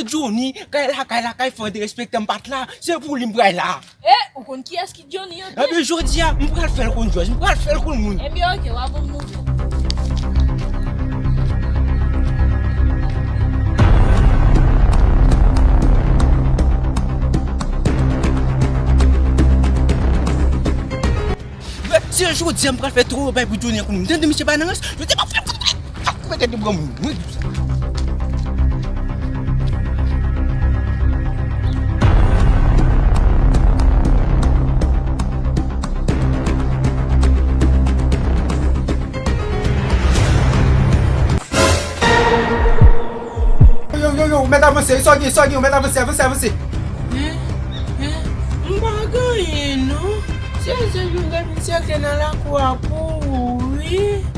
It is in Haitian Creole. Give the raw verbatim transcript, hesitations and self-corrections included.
Johnny, kay lakay, lakay fò derespektan m pa t la. Se pou li m pral la. E, ou konn kiyès ki Johnny an? Ebyen, jodi a, m pral fè l konn Jòj, m pral fè l konn moun. Ebyen, oke, w a ban m nouvo. Se jodi a m pral fè twò bay pou Johnny an konn moun. Tande, misye pa nan rans. Jodi a m ap fè l konn moun. Fòk mete de granmoun. Mwen di w sa. Yo, yo, yo, ou mèt avanse, sa w gen, sa w gen, ou mèt avanse, avanse, avanse. Hen? Hen? M pa gen anyen, non. Se, se, se, misye te nan lakou a kouri.